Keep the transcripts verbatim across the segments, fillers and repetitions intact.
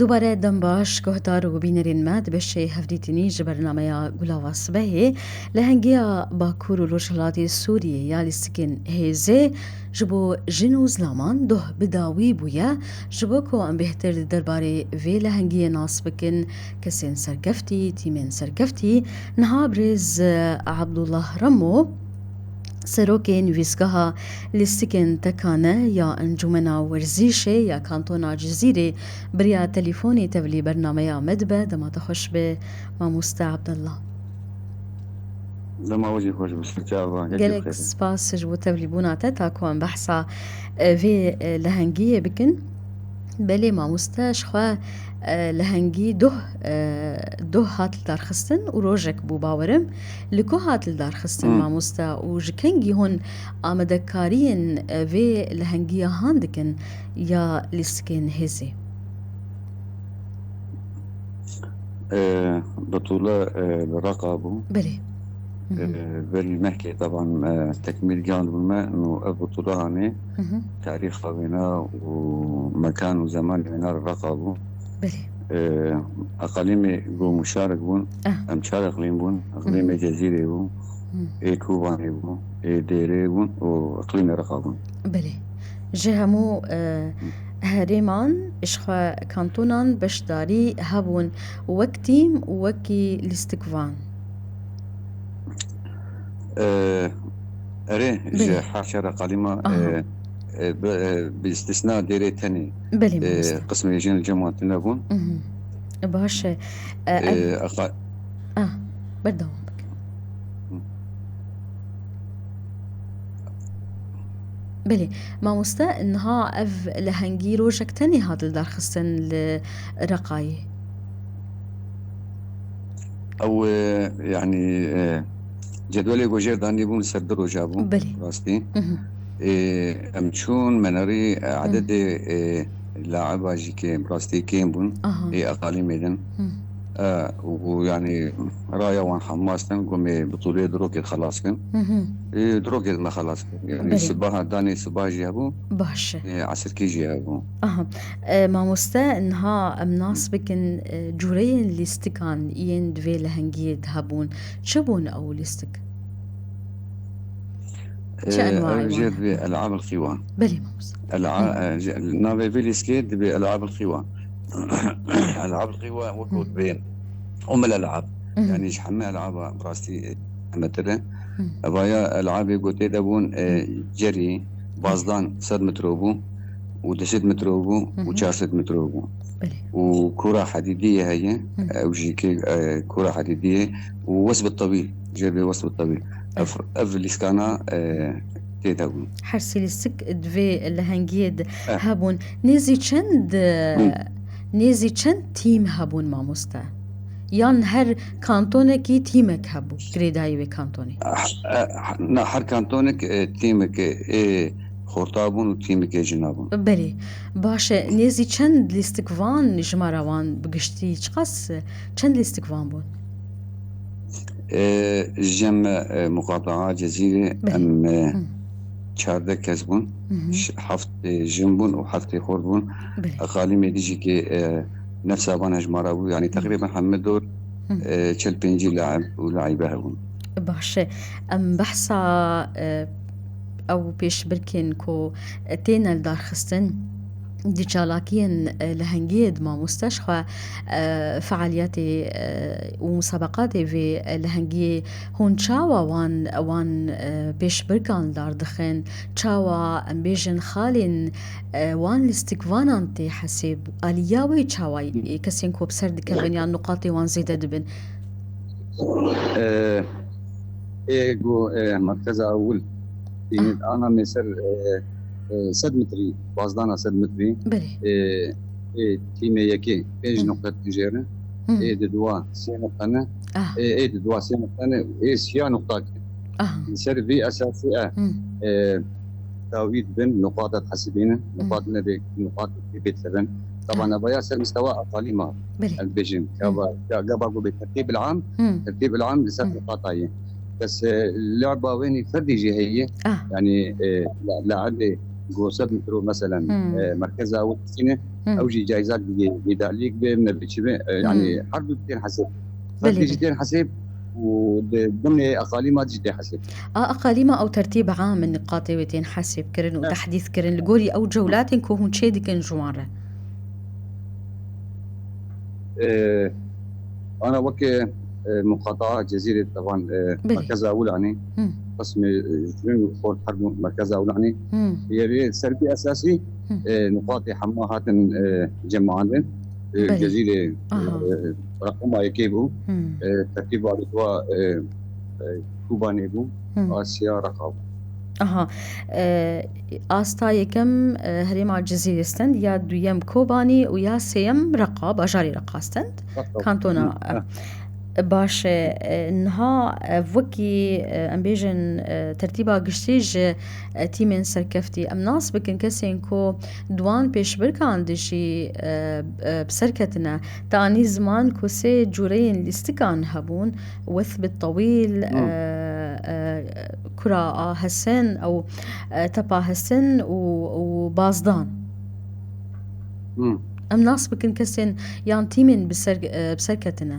Dubare dem baş, guhdar û bînerên me di beşê hevdîtinî ji bernameya Gulava Sibehê. Lehengiya Bakur û Rojhilatê Sûriyê ya lîstikên hêzê ji bo jin û zilaman doh bi dawî bûye. Ji bo ku em bêhtir di derbarê vê lehengiyê nas bikin, kesên serkeftî, tîmên serkeftî, niha birêz, eh, Abdullah Remo, serokê nivîsgeha lîstikên tekane ya Encûmena Werzîşê ya Kantona Cizîrê, bi riya telîfonê tevlî bernameya me dibe. Dema te xweş be, mamoste Abdullah. Dema we jî xweş be, serçava, gelek spas ji bo tevlîbûna te, ta ku em behsa, e, vê, e, lehengiyê bikin. Belê mamoste, ji xwe, e, lehengî doh, e, doh hat lidarxistin û rojek bû, bawerim. Li ku hat lidarxistin, Hmm. mamoste, û ji kengî hûn amadekariyên, e, vê lehengiya han dikin ya lîstikên hêzê? E, bitûle, e, li Reqa bû. Belê. Mhm. E, berî mehkê teban, e, tekmîl gihand bû me, nû ev bitûle hanê, Mhm. tarîxa wêna û mekan û zemanê wêna li Reqa bû. Belê. E, eqalîmê ku muşarik bûn, Ah. em çar eqlîm bûn, eqlîmê Mhm. Cezîrê bû, Mhm. ê Kobanê bû, ê Dêrê bûn û eqlîmê Reqa bûn. Belê. Ji hemû, e, herêman, ji xwe kantonan beşdarî hebûn wek tîm û wekî lîstikvan? E, erê, Belê. ji her çar eqalîma, Aha. e, e, bi, e, bi îstisna Dêrê tenê, Belê, e, mamoste. qismê jin li cem wan tune bûn. Mhm. Baş e. E, E, ev eqa- Ah, berdewam bike. Belê, mamoste, niha ev lehengî rojek tenê hat lidarxistin li Reqayê? Ew, e, yanî, e, cedwelê ku jêr danî bûn ser du roja bû, Belê. rastî. Mhm. E, em çûn, me nerî, e, Mhm. ededê, e, laeba jî kêm, rastî kêm bûn, Aha. ê eqalîmê din. Mhm. E, û, yanî, raya wan hemmas din, ku me bi tûlê dirokê xelas kin. Mhm. E, dirokê me xelas kin. Yanî, Belê. sibaha, danê sibaha jî hebû, Baş e. e, esirkî jî hebû. Aha. E, mamoste, niha em nas bikin, e, cûreyên lîstikan yên di vê lehengiyê de hebûn. Çi bûn ew lîstik? Çi E, enwayê ew jê wan dibê hebûn? El'ab el-Xîwa. Belê, mamoste. El'a-, Hı. e, jê, navê vê lîskê dibê El'ab el-Xîwa. El'ab el-Xîwa wek Hı. dibê Umm el-El'ab. Hı hı. Yanî ji hemî el'aba bi rastî, e, hemêtir e. Hı. Evaya el'abê ku tê de bûn, e, Hı. cerî, bazdan sed metro bû û du sed metro bû Hı û hı. çar sed metro bû. Belê. Û kura hedîdiyê heye, Hı. ew jî kê, e, kura hedîdiyê û wesb tewîl, jê bê wesb tewîl. Ev, Evet. ev lîskana, e, tê de bûn. Her sê lîstik di vê lehengiyê de Eh. hebûn. Nêzî çend, Hı. nêzî çend tîm hebûn, mamoste? Yan her kantonekî tîmek hebû, girêdayî wê kantonê? Ah, eh, na, her kantonek, e, tîmek, e, ê xorta bûn û tîmek ê jina bûn. Belê. Baş e, nêzî çend lîstikvan, jimara wan bi giştî çiqas, çend lîstikvan bûn? E, ji me, e, muqataa Cezîrê Belê. em, e, Hı. çardeh kes bûn. Hı hı. Ş-, heft, e, jin bûn û heftê xort bûn. Belê. Eqalîmê dî jî kê, e, nefsa van hejmara bû. Yanî Hı. teqrîben hemî dor, Hı. e, çil pêncî laib û laîbe hebûn. Baş e. Em behsa, e, ew pêşbirkên ku têne lidarxistin di çalakiyên, e, lehengiyê de, mamoste, ji xwe, e, fealiyetê, e, û musabeqatê vê, e, lehengiyê, hûn çawa wan, wan, e, pêşbirkan li dar dixin? Çawa, em bêjin, xalên, e, wan lîstikvanan tê hesêb? Aliya wê çawa ye? Kesên ku bi ser dikevin yan nuqatê wan zêde dibin? E, ê ku, e, merkeza ewil, Tîmê Ah. ana mêser, e, e, sed metrî, bazdana sed metrî, Belê. e, ê tîmê yekê pênc Hmm. nuqte dijêre, Hmm. ê di dua sê nuqte ne, Ah. ê, ê di dua sê nuqte ne, ê siya nuqta ke. Ah. Li ser vî esasî e, Hmm. e, dawî dibin, nuqata dihesibînin, Hmm. nuqat nedê, nuqat pê bê dikevin. Taban Ah. evaya ser mistewa eqalîma, Belê. em dibêjin, Hmm. gava, ga-, gava ku bê tertîb il am, Hmm. tertîb il am li ser Hmm. nuqata ye. Bes, e, leba wênî ferdî jî heye. Ah. Yanî, e, la-, laibê Go sed metro, meselen, Hmm. e, merkeza Ewil Sîne, Hmm. ew jî cayizak digê, medaliyek be, ne bi çi be, e, Hmm. yani her du tên hesab. Belê, Ferdî jî belê. tên hesab û di dimê eqalîma jî tê hesab. A eqalîma ew tertîb am in, niqatê wê tên hesab kirin û Eh. tehdîs kirin li gorî ew cewlatên ku hûn çê dikin ji wan re. E, ana weke, e, muqataa Cezîrê, teban, e, Belê. Merkeza Ewil Anî, Hmm. qismê, e, Jûn û Xort her du merkeza Ewil Anî. Hmm. Yerê serkî esasî, Hmm. e, nuqatê hema hatin, e, cemaandin. E, Belê. Cezîrê, Aha. e, requma yekê bû. Hmm. E, tertîba dua, e, e, Kobanê bû. Hmm. Asya Reqa bû. Aha. E, asta yekem, e, herêma Cizîrê stend, ya duyem Kobanî û ya sêyem Reqa, bajarê Reqa stend. Reqa. Kantona, Hı, e, hı. Baş e, e, niha, e, wekî, e, em bêjin, e, tertîba giştî ji, e, tîmên serkeftî. Em nas bikin kesên ku di wan pêşbirkan de jî, e, e, bi ser ketine. Te anî ziman ku sê cûreyên lîstikan hebûn, wethb tewîl, Hmm. e, e, kura a hesin, ew, e, tepa hesin û, û bazdan. Hmm. Em nas bikin kesên yan tîmên bi ser, e, bi ser ketine.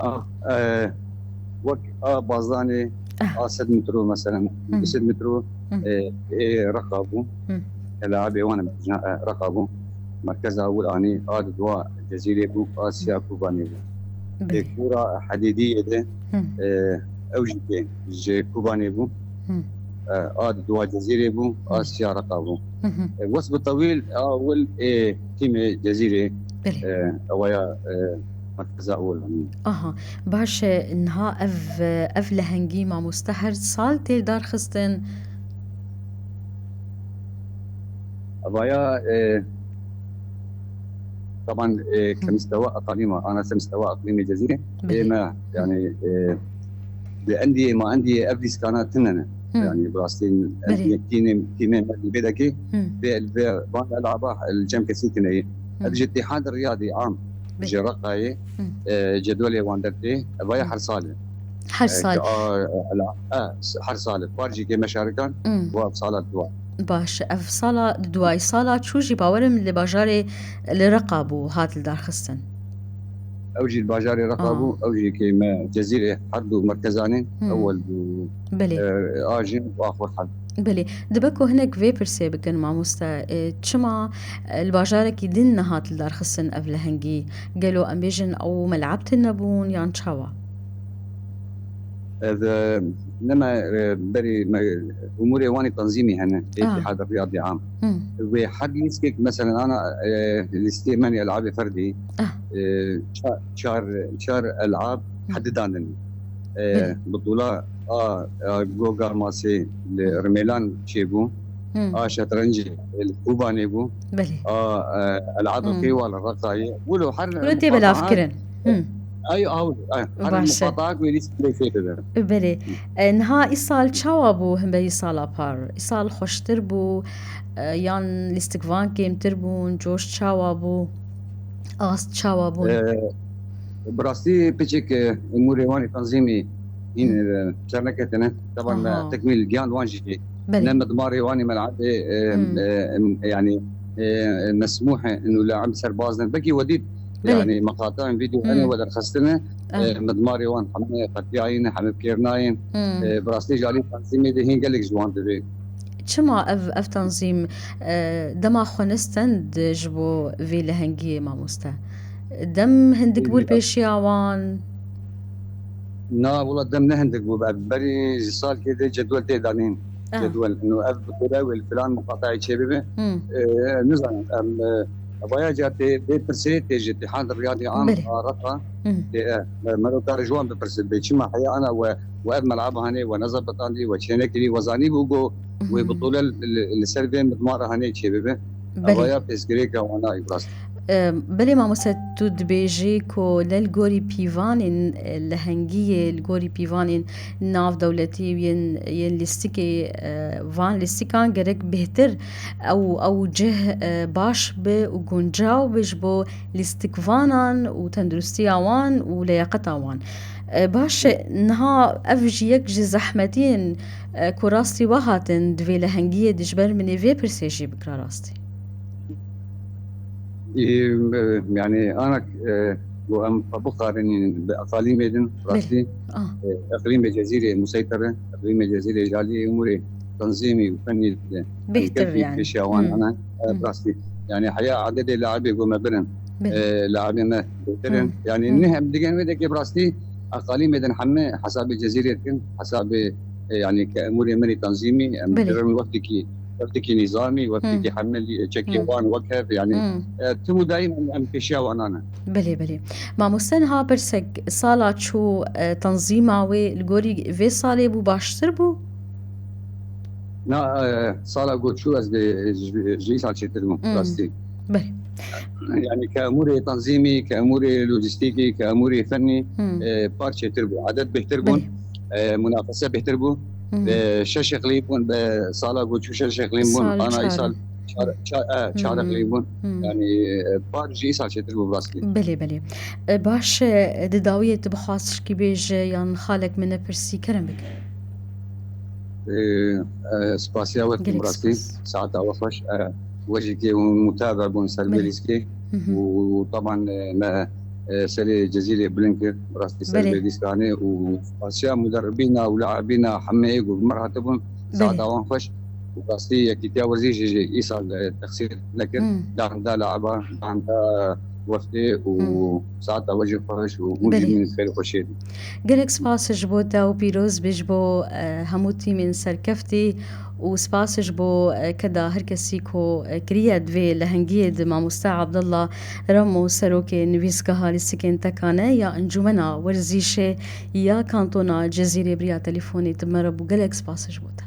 Ah, e, wek a bazdanê, Ah. a sed metro, meselen, Hmm. du sed metro, Hmm. e, ê reqa bû. Hmm. Elabê wan, e, reqa bû. Merkeza Ewil Anî, a di dua Cezîrê bû, a siya Kobanê bû. Belê. Ê kura Hedîdiyê de, Hmm. e, ew jî tê ji Kobanê bû. Hmm. E, a di dua Cezîrê bû, a Hmm. siya Reqa bû. Hı hı. E, wes bi tewîl, a wil ê tîmê Cezîrê, Belê. e, ewa ya, e, merkeza Ewil Anî. Aha, baş e, niha ev, ev lehengî mamoste her sal tê darxistin? Evaya, e, taban, e, Hı. ke mistewa eqalîma, ana se mistewa eqlîmê Cezîrê, Belê. ê me, yani, e, bi endiyê ma endiyê ev lîskana tine ne. Hı. Yani, bi rastî Belê. endiyê tîmê, tîmê me dibê dekê, Hı. vê, vê, van elaba li cem kesî tine ye. Hı. Ev ji Îtîhad Riyadî Am, Belê. ji Reqayê, Hı. e, cedwelê wan dertê, evaya Hı. her sal e. Her E, sal. ke a, e, ela, e, s-, her sal e. Par jî ke meşarikan, Hmm. bu ev sala dua. Baş, ev sala, di duayî sala çû jî bawerim li bajarê, li Reqa bû, hat li darxistin. Ew jî li bajarê Reqa Aa. bû, ew jî ke me Cezîrê her du merkezanê, Hmm. ewel bû, Belê. e, a jin û a Xorhal. Belê. Dibe ku hinek vê pirsê bikin, mamoste, e, çima, e, li bajarekî din nehat li darxistin ev lehengî? Gelo em bêjin ew melab tune bûn yan çawa? Ev, e, nema, e, berî me, umûrê wan ê tanzîmî hene, Ah. Îtîhad Riyadî Am. Hmm. Wê her lîstek, meselen, ana, e, lîstê me nê elabê ferdî, Ah. e, ça-, çar, çar elab Hmm. hedidan din. E, Belê. Butûla a, a Goga Masê li Hmm. Rimêlan çêbû, Hmm. a şetrencê li Kobanê bû, Belê. a, e, elabê Hmm. Kêwa li Reqayê. Wilo her Wilo tê muqataat belavkirin. Hmm. Ay, aw, ay, her Baş e. muqataat wê lîst lê fê bibe. Belê. E, niha îsal çawa bû hemberî sala par? Îsal xweştir bû, e, yan lîstikvan kêmtir bûn? Coş çawa bû? Ast çawa bûn? E, bi rastî piçek, e, umûrê wan ê tanzîmî hîn, Hmm. e, ser neketine. Taban me Aha. tekmîl giyan wan jî Belê. ne midmarê wan ê melabê, e, Hmm. e, em, yani, e, mesmûh e, inu la'ib serbaz ne. Belkî we dît, Belê. yani, meqatayên vîdeo Ah. hene we derxistine, Ah. e, midmarê wan hemî qetiyayî ne, hemî bi kêr nayên. Hmm. E, bi rastî jî alî tanzîmê de hîn gelek ji wan divê. Çima ev, ev tanzîm, e, dema xwe nestend ji bo vê lehengiyê, mamoste? Dem hindik bû li Belê. pêşiya wan? Na, wela dem ne hindik bû. Ev berî ji salkê de cedwel tê danîn. Ah. Cedwel. Ino ev bi kore wê li filan muqatayê çê bibe. Hmm. E, nizanim. Em, e, evaya ca tê, vê pirsê tê ji Îtîhad Riyadî Am Belê. a Reqa. Hmm. Tê, e, me, mero kar ji wan bipirsin. Bê çima heya ana we, we ev melaba hanê, we nezebitandî, we çênekirî, we zanîbû ku wê Hmm. bitûle li, li, li ser vê midmara hanê çê bibe. Belê. Evaya pêsgirêka wana îbrast. Em, belê mamoste, tu dibêjî ku ne li gorî pîvanên, e, lehengiyê, li gorî pîvanên navdewletî û yên, yên lîstikê, e, van lîstikan gerek bêhtir ew, ew cih, e, baş bi û guncaw bi ji bo lîstikvanan û tenduristiya wan û leyaqeta wan. E, baş e, niha ev jî yek ji zehmetiyên, e, ku rastî we hatin, di vê lehengiyê de ji ber min ê vê pirsê jî bikira rastî. Ê, e, yani, anak, e, ku em xwe bixarînin bi eqalîmê din, Belê. rastî, Ah. e, eqlîmê Cezîrê museytir e, eqlîmê Cezîrê ji alî umûrê tanzîmî û fenî de Bêhtir em kevkî yani. pêşiya wan Hmm. ana, e, Hmm. rastî. Yani, heya ededê laibê ku me birin, Belê. e, laibê me bêhtir in. Hmm. Yani, Hmm. ne hem digên wê dekê bi rastî eqalîmê din heme hesabê Cezîrê dikin, hesabê, e, yani, ke umûrê min ê tanzîmî, em Belê. dirin wextekî, wextekî nîzamî, wextekî Hmm. heme lî-, çekê Hmm. wan wek hev, yani, Hmm. e, tim û daîm em, em pêşiya wan ana. Belê, belê. Mamoste, niha pirsek, sala çû, e, tanzîma wê li gorî vê salê bû, baştir bû? Na, e, sala ku çû ez dê ji, ji îsal çêtir bûm, Hmm. rastî. Belê. Yani ke emûrê tanzîmî, ke emûrê lojîstîkî, ke emûrê fennî, Hmm. e, par çêtir bû. Edet bêhtir bûn, Belê. e, munafese bêhtir bû. Hmm. E, şeş iqlîm bûn, be sala ku çû şeş iqlîm bûn, Sal ana çar. îsal çar, çar, e, çar Hmm. iqlîm bûn. Hmm. Yani, e, par ji îsal çêtir bû bi rastî. Belê, belê. E, baş e, di dawiyê tu bixwaz tişkî bêje yan xalek min nepirsî, kerem bike. Ee, e, spasiya we Gelek rastî, spas. Saeta we xweş. E, we jî kê hûn mutabe bûn ser Belê. vê lîskê. Hı hı. Û taban, e, me, e, serê Cezîrê bilind kir, rastî ser Belê. vê lîskanê û spasiya muderibîna û laibîna hemeyê ku bi me hatibûn, Belê. saeta wan xweş. Û rastî yekîtiya werzîşê jî îsal, e, texsîr nekir. Hmm. Dan da laiba, dan da weftê û Hmm. saeta we jî xweş û hûn jî Belê. min xêr û xweşiyê dî. Gelek spas ji bo te û pîroz be ji bo, e, hemû tîmên serkeftî û spas ji bo, e, keda her kesî ku, e, kiriye di vê lehengiyê de mamoste Abdullah Ramo serokê nivîsgeha lîstikên tekane ya Encûmena Werzîşê ya Kantona Cezîrê bi riya telefonê di me re bû. Gelek spas ji bo te.